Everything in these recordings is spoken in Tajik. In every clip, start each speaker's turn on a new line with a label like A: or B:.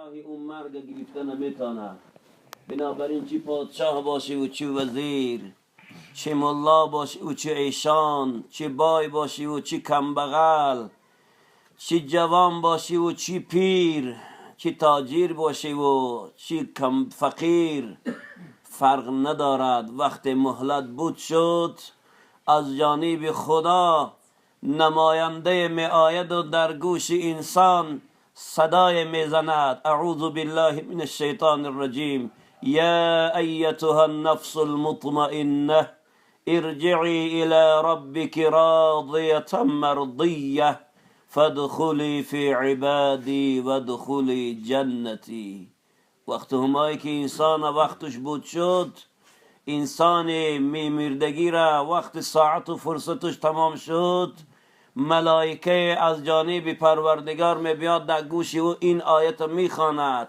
A: роҳи ӯ марг гирифта наметавонад. Бинобар ин чӣ подшоҳ бошӣ ва чӣ вазир, чӣ мулло бошӣ ва чӣ эшон, чӣ бой бошӣ ва чӣ камбағал, чӣ ҷавон бошӣ ва чӣ пир, чӣ тоҷир бошӣ ва чӣ кам фақир, фарқ надорад. Вақте муҳлат буд шуд, аз ҷониби Худо намоянда меояд ва дар гӯши инсон садое мезанад: аъузу биллаҳи минаш шайтонир раҷим, я айятуҳан нафсул мутмаинна ирҷиъи ила роббики розиятан мардия фадхули фи ибади вадхули ҷаннати. Вақте ҳамое ки инсон вақташ буд шуд, инсони мемирдагира вақти соату фурсаташ тамом шуд, малоика аз ҷониби Парвардигор мебиёд, дар гӯши ӯ ин оятро мехонад: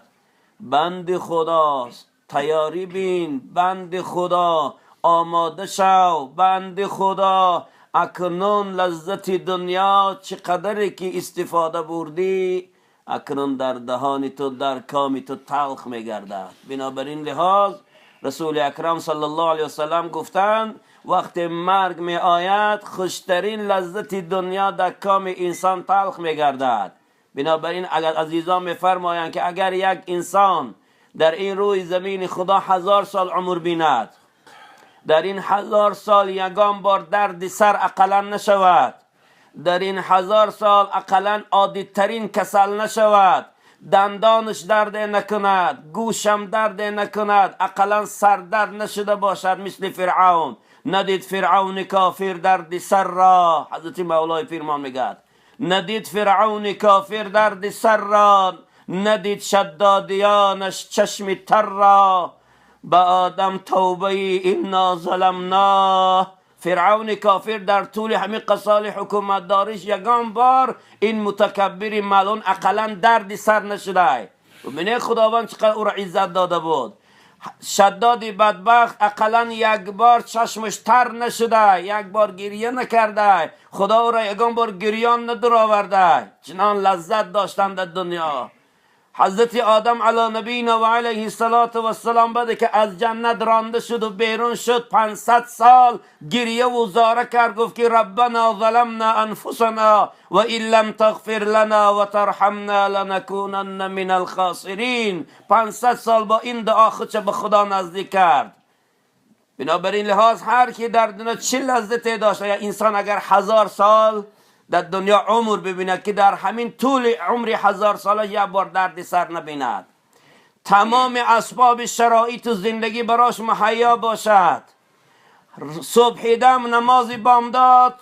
A: банди Худост, тайёрӣ бин, банди Худо, омода шав, банди Худо, акнун лаззати дунё чӣ қадаре ки истифода бурдӣ, акнун дар даҳони ту, дар коми ту талх мегардад. Бинобар ин лиҳоз Расули Акрам саллаллоҳу алайҳи васаллам гуфтанд: вақте марг меояд, хуштарин лаззати дунё дар коми инсон талх мегардад. Бинобар ин агар азизон мефармоянд, ки агар як инсон дар ин рӯи замини Худо 1000 сол умр бинад, дар ин 1000 сол ягон бор дарди сар ақаллан нашавад, дар ин 1000 сол ақаллан оддитарин касал нашавад, дандонаш дарде накунад, гӯшам дарде накунад, ақаллан сардард нашуда бошад, мисли Фиръавн. Надид Фиръавни кофир дарди сар ро, ҳазрати Мавлои Пирмон мегӯяд, надид Фиръавни кофир дарди сар ро, надид шаддодиёнаш чашми тар ро, ба Одам тавбаи инна заламно. Фиръавни кофир дар тӯли ҳамин қасоли ҳукуматдориш ягон бор ин мутакаббири малун ақаллан дарди сар нашудай. Бубинед, Худованд чӣ қадр ӯро иззат дода буд. Шаддоди бадбахт ақаллан як бор чашмаш тар нашуда, як бор гирья накарда, Худо ӯро ягон бор гирён надуроварда. Чунон лаззат доштанд дар дунё. Ҳазрати Одам ала набийна ва алайҳи салоту вассалом баъде ки аз ҷаннат ронда шуду берун шуд, 500 сол гирьяву зора кард, гуфт ки раббана заламна анфусана ва ин лам тағфир лана ва тарҳамна ланакунанна мин алхосирин. 500 сол бо ин дуо худша ба Худо наздик кард. Бинобар ин лиҳоз ҳар ки дар дунё чӣ лаззате дошта, инсон агар 1000 сол дар дунё умр бибинад, ки дар ҳамин тӯли умри 1000 сола як бор дарди сар набинад, тамоми асбоби шароиту зиндагӣ барош муҳайё бошад, субҳидам намози бомдод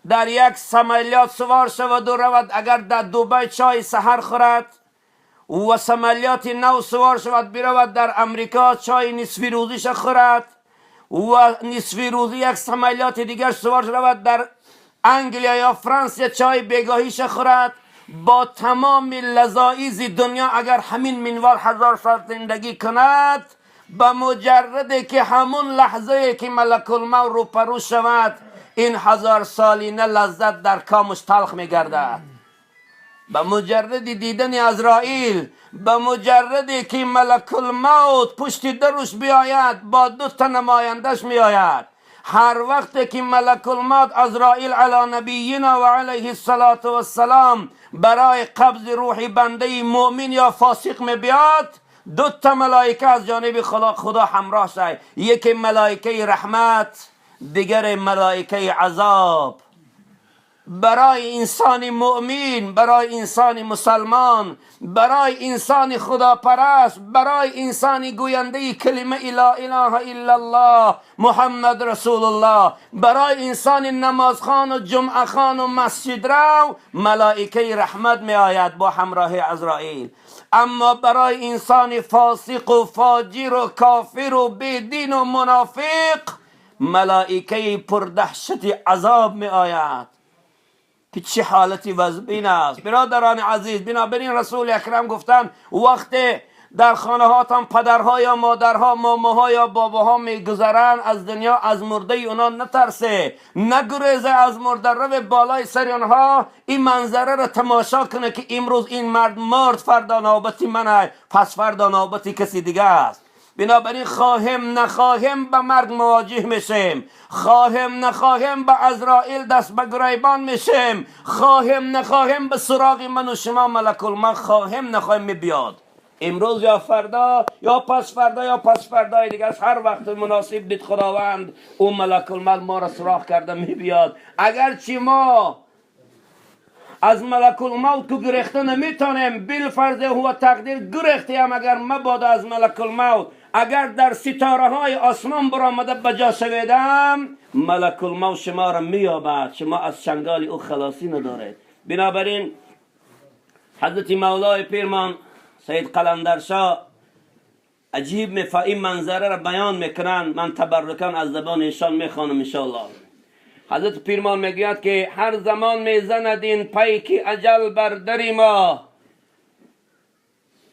A: дар як самолёт сувор шаваду равад, агар дар Дубай чойи саҳар хӯрад ва самолёти нав сувор шавад, биравад, дар Амрико чойи нисфи рӯзиша хӯрад ва нисфи рӯзӣ як самолёти дигар сувор шавад, дар Англия ё Франсия чойи бегоҳиша хӯрад, бо тамоми лазоизи дунё агар ҳамин минвол 1000 сол зиндагӣ кунад, ба муҷарраде ки ҳамун лаҳзае ки малакулмавт рӯпарӯ шавад, ин 1000 солина лаззат дар комаш талх мегардад. Ба муҷарради дидани Азроил, ба муҷарраде ки малакулмавт пушти даруш биояд, бо ду та намояндаш меояд. Ҳар вақте ки малакулмавт Азроил ала набийина ва алайҳи салоту вассалом барои қабзи рӯҳи бандаи муъмин ё фосиқ мебиёд, ду та малоика аз ҷониби Худо ҳамроҳ шай: яке малоикаи раҳмат, дигаре малоикаи азоб. Барои инсони муъмин, барои инсони мусалмон, барои инсони худопараст, барои инсони гӯяндаи калимаи ла илаҳа иллаллоҳ Муҳаммад расулуллоҳ, барои инсони намозхону ҷумъахону масҷидрав малоикаи раҳмат меояд бо ҳамроҳи Азроил. Аммо барои инсони фосиқу фоҷиру кофиру бедину мунофиқ малоикаи пурдаҳшати азоб меояд, ки чӣ ҳолати вазбин аст, бародарони азиз. Бинобар ин Расули Акрам гуфтанд, вақте در خانه هاتان پدرها یا مادرها، ماماها یا باباها میگذرن از دنیا، از مرده اونا نترسه، نگریزه از مرده، رو بالای سر آنها این منظره را تماشا کنه که امروز این مرد مرد، فردا نوبتی منه، پس فردا نوبتی کسی دیگه است. بنابراین خواهیم نخواهیم به مرگ مواجه میشیم، خواهیم نخواهیم به عزرائیل دست به گریبان میشیم، خواهیم نخواهیم به سراغ من و شما ملک الموت خواهیم نخواهیم میبیاد. امروز یا فردا یا پس فردا یا پس فردای دیگه است، هر وقت مناسب دید خداوند او ملک الموت ما را سراغ کرده میبیاد. اگرچه ما از ملک الموت که گریخته نمیتونیم، بالفرض هو تقدیر گریختیم، اگر مبادا از ملک الموت اگر در ستاره های آسمان برآمده بجا شویدم، ملک الموت شما را مییابد، شما از چنگال او خلاصی ندارید. بنابراین حضرت مولای پیرمان سید قلندرشاه عجیب این منظره را بیان میکنن، من تبرکا از زبان ایشان میخوانم انشاءالله. حضرت پیرمان میگوید که هر زمان میزند این پیک اجل بر در ما،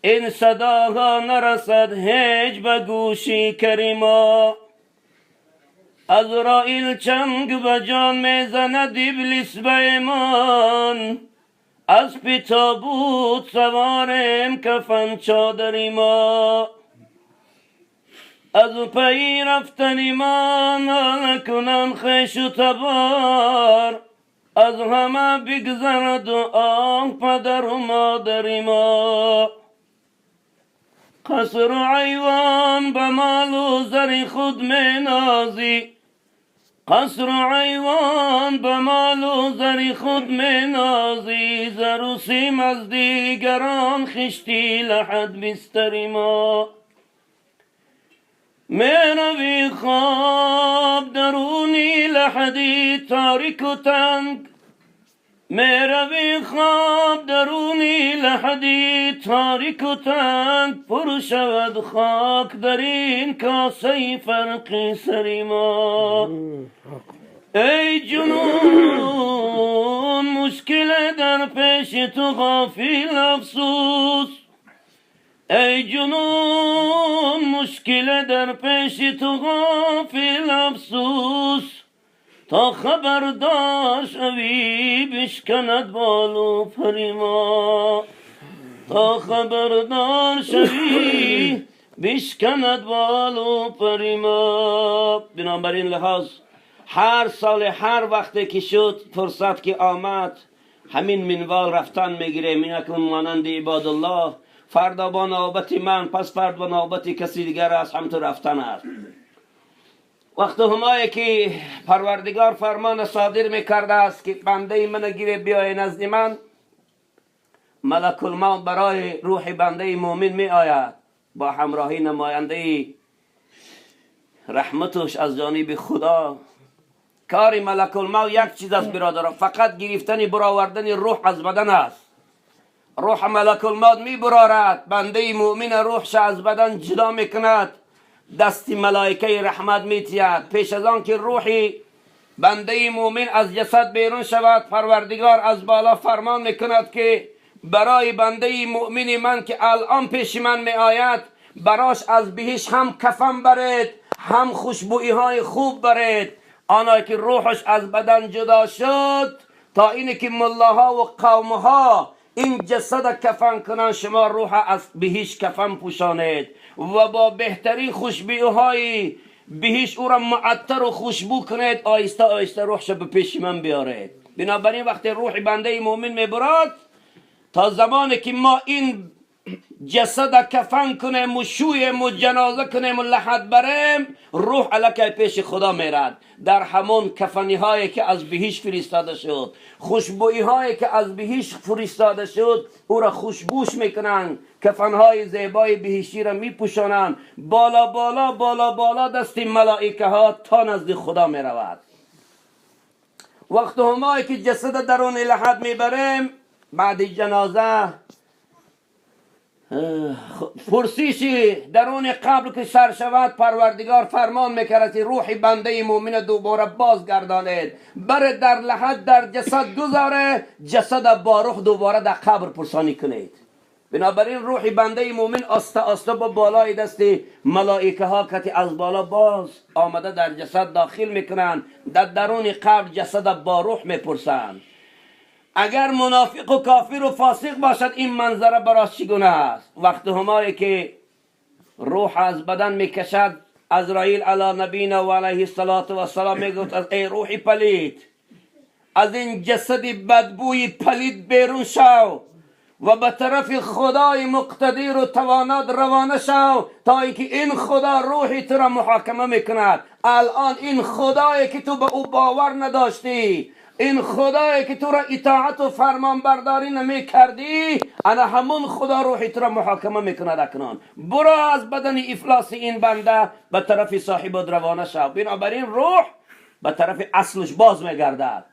A: این صداها نرسد هیچ به گوشی کریما. عزرائیل چنگ به جان میزند ابلیس به ایمان، از پی تابوت سواریم کفن چادری ما. از پی رفتن ما ناله کنند خویش و تبار، از همه بگذرد و آه پدر و مادری ما. قصر و ایوان به مال و زر خود می نازی، قصر و ایوان به مال و زر خود می نازی، زر و سیم از دیگران خشتی لحد بستری ما. می روی خواب درونی لحدی تاریک و تنگ، می روی خواب درونی لحدی تاریک و تنگ، پر شود خاک در این کاسه فرقی سری ما. ای جنون مشکل در پیش تو غافل افسوس، ای جنون مشکل در پیش تو غافل افسوس، تا خبردار شوی بشکند بال و پر ما، تا خبردار شوی بشکند بال و پر ما. بنابراین لحاظ هر سال هر وقت که شد فرصت که آمد همین منوال رفتن میگیریم. اینک مانند عباد الله فردا با نوبت من، پس فردا با نوبت کسی دیگر است، هم تو رفتن است. وقت همایی که پروردگار فرمان صادر میکرده است که بنده من گیره بیای نزد من، ملک الموت برای روح بنده مؤمن می آید با همراهی نماینده رحمتش از جانب خدا. کار ملک الموت یک چیز است برادران، فقط گرفتن برآوردن روح از بدن است. روح ملک الموت می برارد، بنده مؤمن روحش از بدن جدا میکند، دست ملائکه رحمت میتید. پیش از آن که روحی بنده مؤمن از جسد بیرون شود، پروردگار از بالا فرمان میکند که برای بنده مؤمن من که الان پیش من می آید، براش از بهش هم کفن برید، هم خوشبویی های خوب برید. آنایی که روحش از بدن جدا شد، تا اینه که ملاها و قومها این جسد کفن کنن، شما روح از بهش کفن پوشانید و با بهترین خوشبویی های بهش او را معطر و خوشبو کنید، آهسته آهسته روحش به پیش من بیارید. بنابراین وقتی روح بنده مؤمن میبرد، تا زمانی که ما این جسد کفن کنیم و شویم و جنازه کنیم و لحد بریم، روح الکی پیش خدا میرد. در همون کفنی هایی که از بهش فرستاده شد، خوشبویی هایی که از بهش فرستاده شد، او را خوشبوش میکنن، کفن های زیبای بهشتی را میپوشانند، بالا بالا بالا بالا دست ملائکه ها تا نزد خدا میرود. وقت همایی که جسد درون لحد میبریم، بعد جنازه پرسیشی درون قبر که سر شود، پروردگار فرمان میکرد که روح بنده مؤمن دوباره بازگردانید، بر در لحد در جسد گذاره، جسد با روح دوباره در قبر پرسانی کنید. بنابراین روح بنده مؤمن آسته آسته با بالای دست ملائکه ها کتی از بالا باز آمده در جسد داخل میکنند. در درون قبر جسد با روح میپرسند. اگر منافق و کافر و فاسق باشد این منظره براش چگونه است؟ وقت همایی که روح از بدن میکشد، عزرائیل علی نبینا و علیه الصلاة و السلام میگفت از ای روح پلید، از این جسد بدبوی پلید بیرون شو و به طرف خدای مقتدر و توانات روانه شو تا اینکه این خدا روحی تو را محاکمه میکند. الان این خدایی که تو به او باور نداشتی، این خدایی که تو را اطاعت و فرمان برداری نمی کردی، انا همون خدا روحی تو را محاکمه میکند. اکنون برو از بدن افلاس این بنده به طرف صاحب روانه شو. بنابراین روح به طرف اصلش باز میگردد.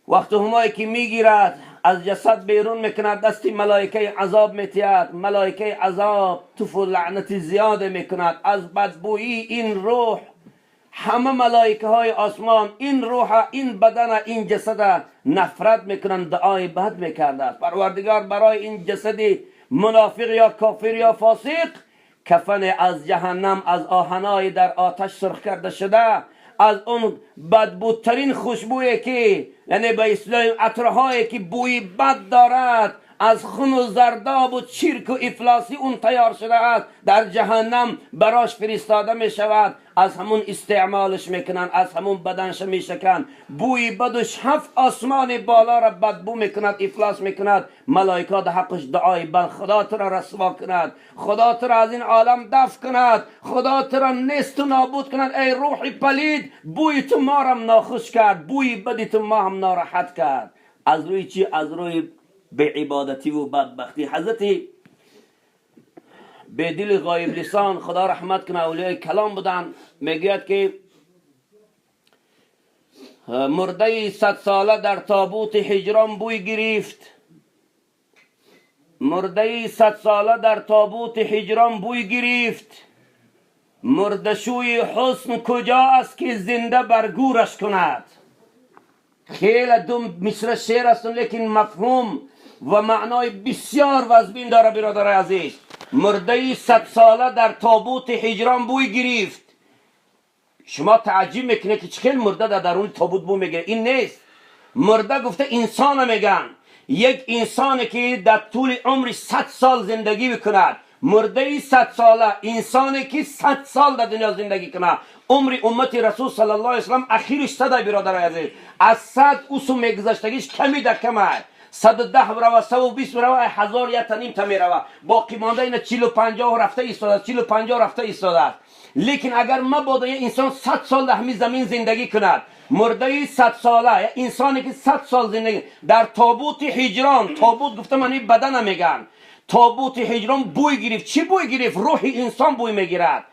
A: وقت همایی که میگیرد از جسد بیرون میکند، دست ملائکه عذاب میتید. ملائکه عذاب تف و لعنت زیاد میکند از بدبویی این روح. همه ملائکه های آسمان این روح، این بدن، این جسد نفرت میکنند، دعای بد میکرده. پروردگار برای این جسد منافق یا کافر یا فاسق کفن از جهنم، از آهنای در آتش سرخ کرده شده، از اون بدبودترین خوشبویی که یعنی به اصطلاح عطرهایی که بوی بد دارد، از خون و زرداب و چرک و افلاسی اون تیار شده است، در جهنم براش فرستاده می شود. از همون استعمالش میکنن، از همون بدنش میشکن، بوی بدش هفت آسمان بالا را بدبو میکند، افلاس میکند. ملائکه در حقش دعای بد، خدا تو را رسوا کند، خدا تو را از این عالم دفع کند، خدا تو را نیست و نابود کند. ای روح پلید، بوی تو ما را ناخوش کرد، بوی بدی تو ما هم ناراحت کرد. از روی چی؟ از روی به عبادتی و بدبختی. حضرت به دل غایب لسان، خدا رحمت کنه، اولیاء کلام بودن، میگوید که مرده 100 ساله در تابوت هجران بوی گرفت، مرده 100 ساله در تابوت هجران بوی گرفت، مردشوی حسن کجا است که زنده بر گورش کند. خیلی دو مصرع شعر است، لیکن مفهوم و معنای بسیار وزبین داره. برادر عزیز، مرده 100 ساله در تابوت هجران بوی گرفت. شما تعجب میکنه که چه مرده در درون تابوت بو میگیره؟ این نیست. مرده گفته انسان میگن، یک انسانی که در طول عمر 100 سال زندگی میکند. مرده 100 ساله انسانی که 100 سال در دنیا زندگی کنه. عمر امت رسول صلی الله علیه وسلم اخیرش 100. برادر عزیز، از 100 اوسو میگذشتگیش کمی در کمه، 110 روه، 120 روه، 1000 یا تا نیم تا میروه، باقی مانده اینا 40 و 50 رفته ایستاده است، 40 و 50 رفته ایستاده است. لیکن اگر مبادا یه انسان 100 سال در همین زمین زندگی کند، مرده 100 ساله، یه انسانی که 100 سال زندگی در تابوت هجران، تابوت گفته من این بدن میگن، تابوت هجران بوی گرفت. چی بوی گرفت؟ روح انسان بوی میگیرد.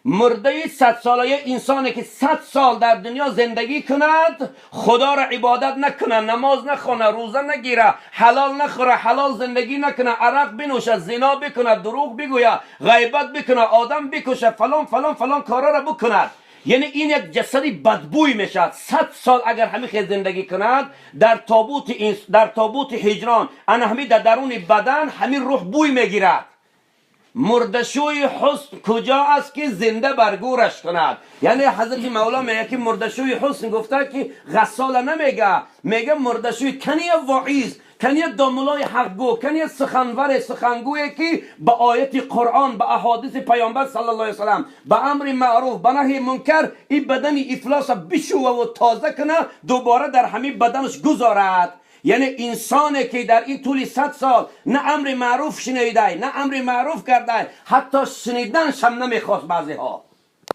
A: مرده 100 ساله، یه انسانی که 100 سال در دنیا زندگی کند، خدا را عبادت نکنه، نماز نخونه، روزه نگیره، حلال نخوره، حلال زندگی نکنه، عرق بنوشه، زنا بکنه، دروغ بگویه، غیبت بکنه، آدم بکشه، فلان فلان فلان کارا را بکند، یعنی این یک جسد بدبوی میشد. 100 سال اگر همین خیلی زندگی کند در تابوت در تابوت هجران، انا همین در درون بدن همین روح بوی میگیرد. مردشوی حسن کجا است که زنده بر گورش کند؟ یعنی حضرت مولا میگه که مردشوی حسن گفته که غساله نمیگه، میگه مردشوی کنی واعظ، کنی داملای حقگو، کنی سخنور سخنگویی که به آیت قرآن، به احادیث پیامبر صلی الله علیه وسلم، به امر معروف، به نهی منکر، این بدن افلاس بشوه و تازه کنه، دوباره در همین بدنش گذارد. یعنی انسانی که در این طول 100 سال نه امر معروف شنیده، نه امر معروف کرده، حتی شنیدنش هم نمیخواست. بعضی ها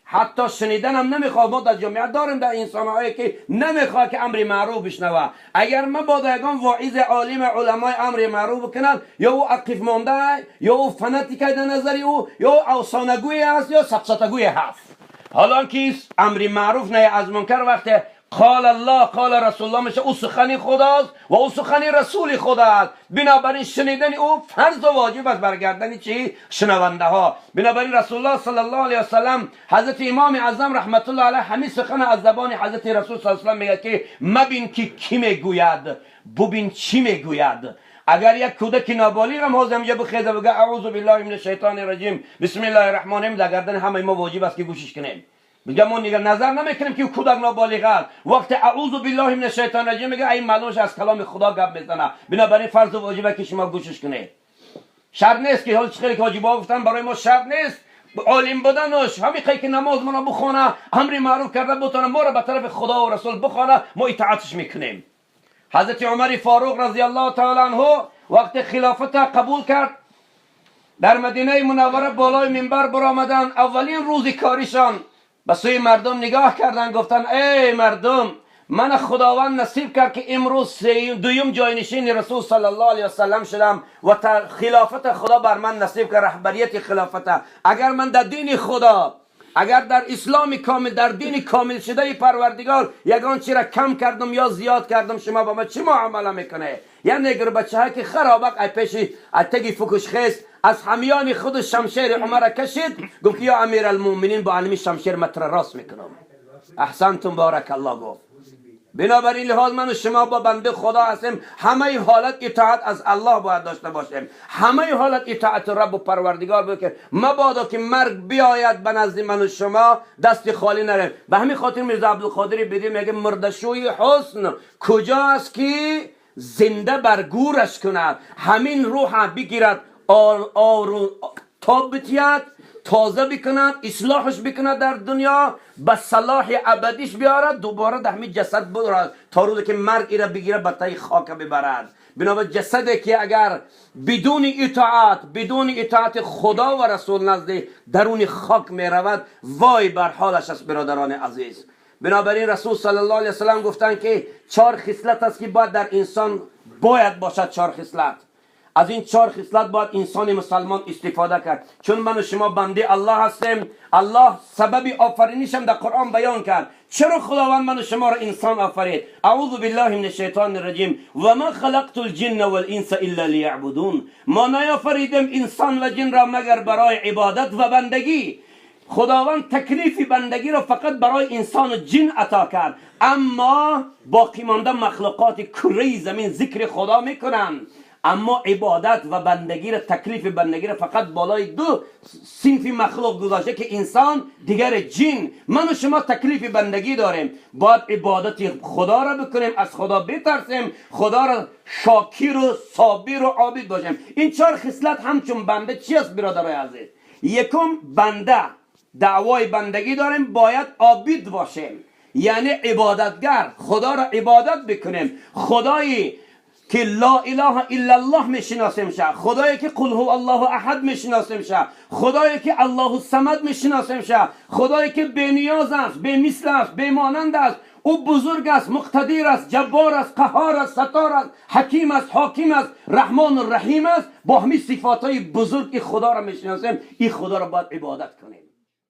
A: حتی شنیدن هم نمیخواد. ما در جامعه داریم در انسان هایی که نمیخواد که امر معروف بشنوه. اگر مبادا یگان واعظ عالم علمای امر معروف بکنند، یا او عقیف مانده، یا او فناتیک در نظر او، یا او افسانه‌گوی است، یا سفسطه‌گوی هست. حالا که امر معروف نه از منکر، وقتی قال الله قال رسول الله میشه، او سخن خداست و او سخن رسول خدا است. بنابراین شنیدن او فرض و واجب است برگردن چی؟ شنونده ها. بنابراین رسول الله صلی الله علیه وسلم، حضرت امام اعظم رحمت الله علیه همین سخن از زبان حضرت رسول صلی الله علیه وسلم میگه که مبین که کی میگوید، ببین چی میگوید. اگر یک کودک نابالغ هم حاضر اینجا بخیزه بگه اعوذ بالله من الشیطان الرجیم بسم الله الرحمن الرحیم، در گردن همه ما واجب است که گوشش کنیم. میگه ما نگه نظر نمیکنیم که کودک نابالغ است، وقتی اعوذ بالله من الشیطان الرجیم میگه این معلومش از کلام خدا گپ میزنه، بنابراین فرض و واجبه که شما گوشش کنید. شرط نیست که حالا خیلی که حاجی با گفتن برای ما شرط نیست عالم بودنش، همین که نماز ما بخونه، امر معروف کرده بتونه، ما را به طرف خدا و رسول بخونه، ما اطاعتش میکنیم. حضرت عمر فاروق رضی الله تعالی عنه وقت خلافت قبول کرد در مدینه منوره بالای منبر برآمدن، اولین روز کاریشان به سوی مردم نگاه کردن، گفتن ای مردم، من خداوند نصیب کرد که امروز دویم جاینشین رسول صلی الله علیه وسلم شدم و خلافت خدا بر من نصیب کرد، رهبریت خلافت. اگر من در دین خدا، اگر در اسلام کامل، در دین کامل شده پروردگار یگان چی را کم کردم یا زیاد کردم، شما با من چی معامله میکنه؟ یعنی اگر بچه که خرابک ای پیش اتگی فکش خیست از همیان خود شمشیر عمر کشید، گفت یا امیر المؤمنین با علمی شمشیر متر راست میکنم. احسنتم بارک الله گفت. بنابراین لحاظ من و شما با بنده خدا هستیم، همه حالت اطاعت از الله باید داشته باشیم، همه حالت اطاعت رب و پروردگار بود که مبادا که مرگ بیاید به نزد من و شما دست خالی نره. به همین خاطر میرزا عبدالقادر بیدی میگه مردشوی حسن کجاست که زنده بر گورش کند، همین روح بگیرد آر تاب بتید، تازه بکند، اصلاحش بکند در دنیا، به صلاح ابدیش بیارد، دوباره در همین جسد برد تا روزی که مرگ ایره بگیره به تای خاک ببرد. بنابر جسدی که اگر بدون اطاعت خدا و رسول نزد درون خاک می رود، وای بر حالش است برادران عزیز. بنابراین رسول صلی الله علیه وسلم گفتند که 4 خصلت است که باید در انسان باید باشد. 4 خصلت، از این 4 خصلت باید انسان مسلمان استفاده کرد. چون من و شما بنده الله هستیم، الله سبب آفرینش هم در قرآن بیان کرد. چرا خداوند من و شما را انسان آفرید؟ اعوذ بالله من الشیطان الرجیم و ما خلقت الجن والانس الا لیعبدون. ما نیافریدیم انسان و جن را مگر برای عبادت و بندگی. خداوند تکلیف بندگی را فقط برای انسان و جن عطا کرد، اما باقی مانده مخلوقات کره زمین ذکر خدا میکنند، اما عبادت و بندگی را، تکلیف بندگی را فقط بالای 2 صنف مخلوق گذاشته که انسان دیگر جن. من و شما تکلیف بندگی داریم، باید عبادت خدا را بکنیم، از خدا بترسیم، خدا را شاکر و صابر و عابد باشیم. این 4 خصلت همچون بنده چی است برادرای عزیز؟ یکم، بنده دعوای بندگی داریم، باید عابد باشیم، یعنی عبادتگر، خدا را عبادت بکنیم، خدایی که لا اله الا الله میشناسیم شه، خدایی که قل هو الله احد میشناسیم شه، خدایی که الله الصمد میشناسیم شه، خدایی که بی نیاز است، بی مثل است، بی مانند است، او بزرگ است، مقتدر است، جبار است، قهار است، ستار است، حکیم است، حاکم است، رحمان الرحیم است. با همین صفاتهای بزرگ خدا را میشناسیم، این خدا را باید عبادت کنیم.